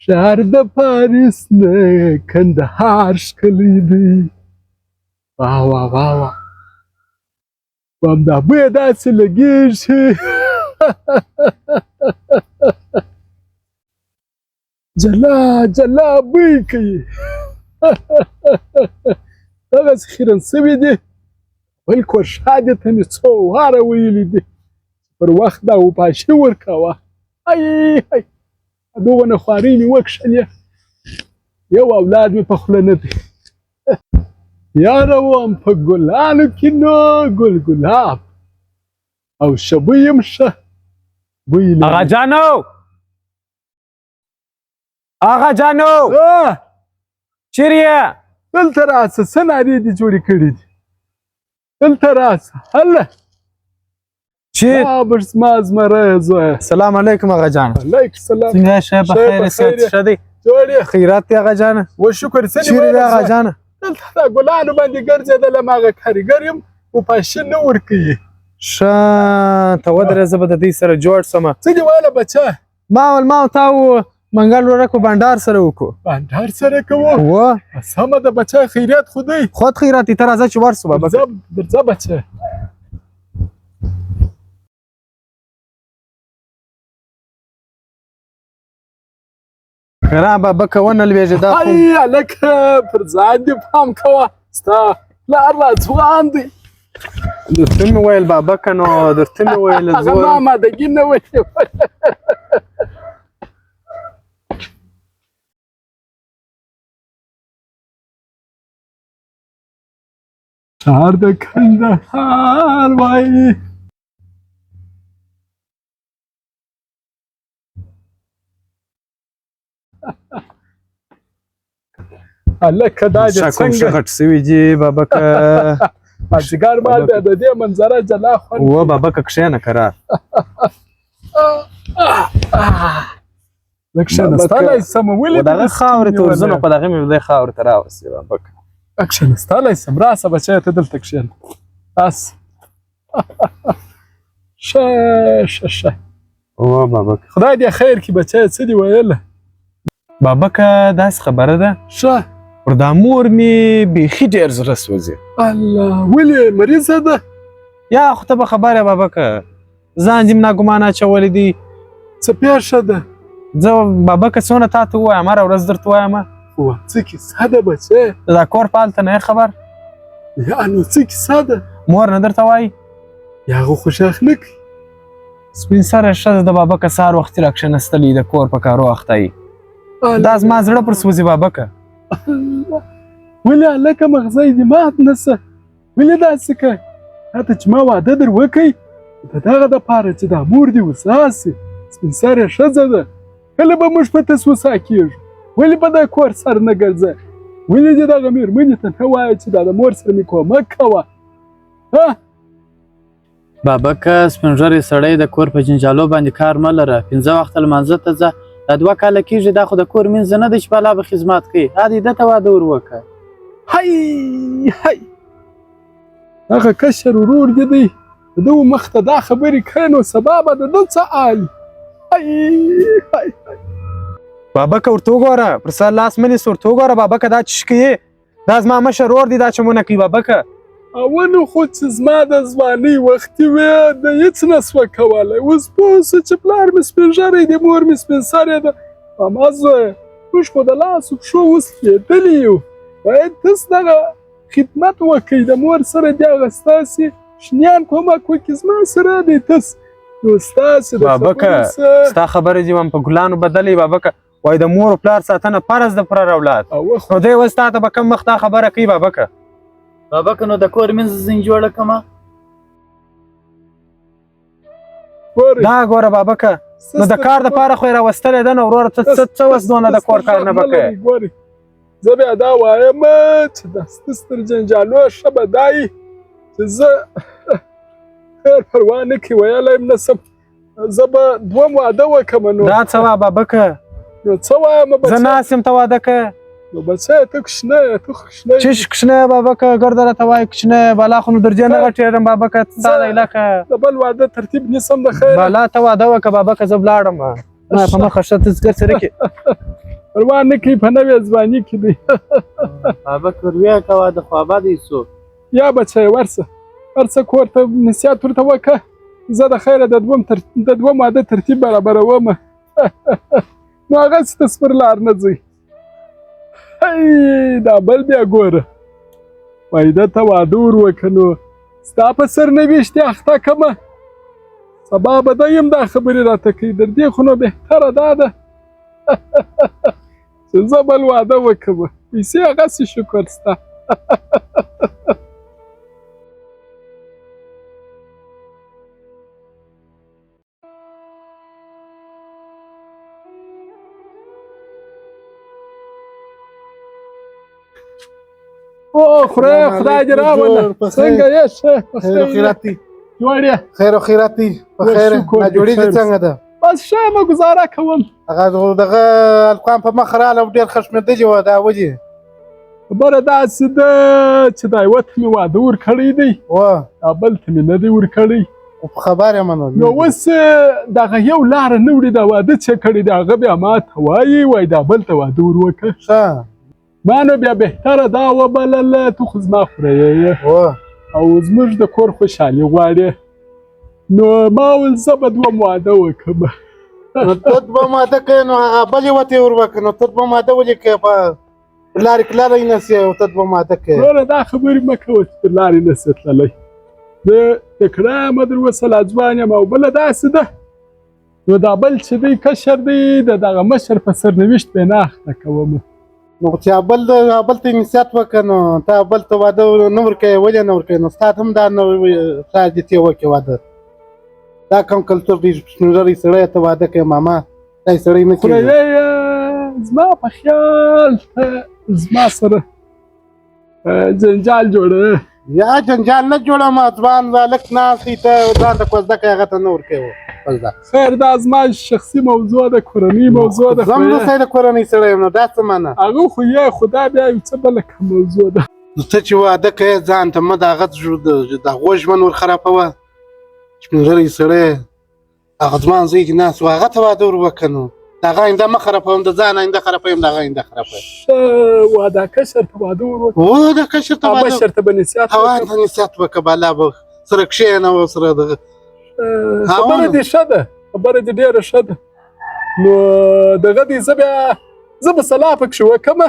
ښار د پاریس نه کندهار ښکلی دی. واه واه واه واه، همدا بوی داسې لګېږي. جلا جلا بوی کوي. دغسې خیرن سوي دي. بل کور ښادې ته مې څو واره ویلي دي پر وخت دا وپاشي ورکوه. ای ای، دغونه خوارۍ مې وکښلې، یو اولاد مې په خوله نه دی. یاره وم په ګلانو کې نو ګل ګلاب او ښه بوی یم، ښه بوی لري. آغا جانو، آغا جانو، چیرې یې؟ دلته راسه، څه نارې دې جوړې کړې دي؟ دلته راسه، هله. چې بس زما زمری زویه. سلام علیکم آغا جان. علیک سلام. څنګه شه؟ په خیر صحت ښه دی؟ جوړ یې؟ خیرات دی آغا جان. و شکر. څه چیرې دی آغا جان؟ دلته دا ګلانو باندې ګرځېدلم، هغه کاریګر یم، وپاشي نه ورکوي. ښه، ته ودرې، زه به د دوی سره جوړ سم. څه دې ویله بچه؟ ما ول ما او تا و منګل ورک په بنډار سره وکړو. بنډار سره کوو؟ و. سمه ده بچه، خیریت خو دی؟ خود خیرات دی، ته راځه چې ورسو بابا. درځه بچه. کرا بابا که ونه لوېږي دا خو. ای هلکه، پر ځان دې پام کوه، ستا پلار لا ځوان دی. درته مې ویل بابا که، نو درته مې ویل. هغه ما آمادګي نه وه. ښار د کندهار وایي. هلکه دا دې څنګه غټ سوي دي بابا که. مازدیګر مهال بیا د دې منظره جلا خوند. و بابا که، کښېنه کرار. لږ کښېنستلی سم؟ ولې دغه خاورې ته ورځه؟ نو په دغه مې دی خاورې ته راوستې بابا که. کښېنستلی سم؟ راسه بچیه، ته دلته کښېنه. بس، ښه ښه ښه. و بابا. خدای دې خیر کړي بچیه، څه دې ویله؟ بابا که، داسې خبره ده. ښه. پر دا مور مې بیخي ډېر زړه سوځي. الله، ولې؟ مریضه ده؟ یا خو ته به خبر یې بابا که، ځان دې ناګومانه اچولی دی. څه پېښه ده؟ زه بابا که څونه تا ته ووایم، هره ورځ درته وایم. خو څه کیسه ده بچې؟ دا کور په حال ته نه خبر؟ یا نو څه کیسه ده؟ مور نه درته وایي؟ یا هغه خو ښه نه کوي. سپین سره ښځه د بابا که، سهار وختي راکښېنستلې، د کور په کارو اخته یي. دا زما زړه پر سوځي بابا که. ولې هلکه، مغزی دې مات نه سه، ولې داسې کوې؟ تاته چې ما واده در وکړی د دغه دپاره چې دا مور دې وساسي، سپین سرې ښځه ده، کله به موږ په تس وسا کېږو. ولې په دا کور سر نه ګرځه؟ ولې دې دغه مېرمنې ته نه وایې چې دا د مور سره مې کومک کوه؟ ها. بابک، سپین ږیری سړی د کور په جنجالو باندې کار مه لره. 5 وخته لمانځه ته ځه. دا 2 کاله کېږي، دا خو د کور مینځ نه دی چې بالا به خدمت کوي. ها دی ده ته واده ور وکړه. هی هی، هغه کشر ورور دې دی، د ده مخ ته دا خبرې کوې، نو سبا به د ده څه حال؟ هی هی. بابکه، ورته وګوره، پر سر لاس مه نیسه، ورته وګوره بابکه، دا چې کوي، دا زما مشر ورور دی، دا چمونه کوي بابکه. اولو خو چې زما د ځوانۍ وختي وې، د هېڅ نه سوه کولی. اوس پوه سو چې پلار مې سپین ږیری دی، مور مې سپین سرې ده. ماما زویه، موږ خو د لاسو پښو اوس لوېدلي یو، باید تاسو دغه خدمت وکړئ. د مور سره دې هغه ستاسې شنیان کومک وکړي، زما سره دی تس نو ستاسې د بابکه، ستا خبرې دې هم په ګلانو بدلې بابکه. وای د مور او پلار ساتنه فرض ده پر هر اولاد. نو دی اوس تا ته به کوم مخ دا خبره کوي بابکه؟ بابکه، نو د کور مینځ ځینې جوړه کړمه. دا ګوره بابکه، نو د کار د پاره خو یې راوستلی ده. نو وروره، ته څه څه اوس دونه د کور کار نه به کوې؟ زه بیا دا وایم چې د ستر جنجالو ښه به دا وي چې زه خیر پروا نه کوي، ویلی هم نه سم، زه به دوم واده وکړم. نو دا څه وا بابکه؟ نو څه وایم؟ زه ناست یم، ته واده که. نو بچیه، ته کوچنی یې، ته خو کوچنی. چش کوچنی بابکه؟ ګرده راته وایې کوچنی، بلا خو نو درجې نه غټېږم بابکه، تا دی لکه. د بل واده ترتیب نیسم د خیره. بلا، ته واده وکړه بابکه، زه ولاړم، ما په مخه ښه، ته ګرځې رکې. پروا نه کوي، په نوې ځواني کې دی. بابک ورویا که واده خو ابا دی څو. یا بچی ورسه ورسه کور ته نصیحت ورته وکړه، زه د خیره د دوم واده ترتیب برابروم. نو هغسې ته سپر لار نه ځئ. دا بل بیا ګوره، وایي ده ته واده ور وکړه، نو ستا په سرنوشت یې اخته کمه، سبا به دی هم دا خبرې راته کوي. در دې خو نو بهتره دا ده چې زه بل واده وکړم، پیسې هغسې شکر ستا. او خدای خدای دې راوله، څنګه یې؟ ښه خیر او خیرات دی، جوړ یې؟ خیر او خیرات دی، په خیر. ناجوړي دې څنګه ده؟ بس ښه یم، ګزاره کوم. هغه دغه القام په مخ راله، ډېر خشمېدلي وه، دا ولې؟ خبره داسې ده چې دا یوه ته مې واده ورکړی دی، دا بل ته مې نه دی ورکړی. خو په خبر یم نو. نو اوس دغه یو لاره نه وړي، دا واده چې کړی دی هغه بیا ما ته وایي، وایي دا بل ته واده ور وکړه. ښه، ما نو بیا بهتره دا وبلله، ته خو زما خوریه یې او زموږ د کور خوشحالي غواړې، نو ما ویل زه به دوم واده وکړم. نو ته دوم واده کوې، نو هغه بل یوه ته یې ور وکړه، نو ته دوم واده ولې کوې؟ په لارې تللی نه سې او ته دوم واده کوې. وروره دا خبرې مه کوه چې تر لارې نه سې تللی، زه تکړه یم، در اوسه لا ځوان یم. او بله داسې ده، نو دا بل چې دی کشر دی، د دغه مشر په سرنوشت به نه اخته کوم. نو چې بل ته نصیحت وکړه، نو تا بل ته واده نه ورکوې، ولې نه ورکوې؟ نو ستا هم دا نه ستا دې ته وکړې واده. دا کوم کلتور دی چې سپینږیری سړی ته واده کوې؟ ماما دا سړی نه کېږي. خورایه زما په خیال ته زما سره جنجال جوړوې. یا جنجال نه جوړوم، ځوان هلک ناست دی، ته ځان ته کوزده کوې، هغه ته نه ورکوې کوزده. خیر، دا زما شخصي موضوع ده، کورنۍ موضوع ده. زه هم د کورنۍ سړی یم، نو دا څه معنا؟ هغه خو یې خو دا بیا یو څه بله کومه موضوع ده. نو ته چې واده کوې ځان ته مه د هغه د هغو ژوند ور خرابوه. سپینږیری سړی هغه ځوان زوی دې ناست و، هغه ته واده ور وکړه، نو د هغه آینده مه خرابوم، د ځان آینده خرابوم، د هغه آینده خرابوم. ښه، واده کشر ته واده ور وکړه. هو، د کشر ته واده مشر ته به نصیحت وکړه، ته نصیحت وکړه، بالا به سره کښېنه او سره دغه. خبره دې ښه ده، خبره دې ډېره ښه ده. نو دغه دی، زه بیا زه به سلا پکښې وکړم،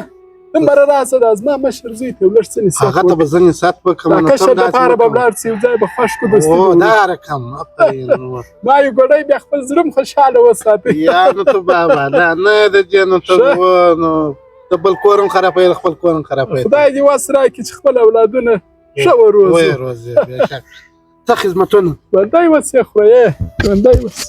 دومره راسه دا زما مشر زوی ته لږ څه نصیحت هغه ته به زه نصیحت وکړم. دا کشر دپاره به ولاړ سي، یو ځای به خوښ کړو، دوستي به دا رقم. آفرین. ما یو ګوډی بیا خپل زړه هم خوشحاله وساتي. یا نو ته بابا دا نه د دې، نو ته نو د بل کور هم خرابوې، د خپل کور هم خرابوې. خدای دې وس راکړي چې خپل اولادونه ښه وروزو. وروزي، بېشک. څه خدمتونه. ژوندی اوسې خورې، ژوندی اوسې.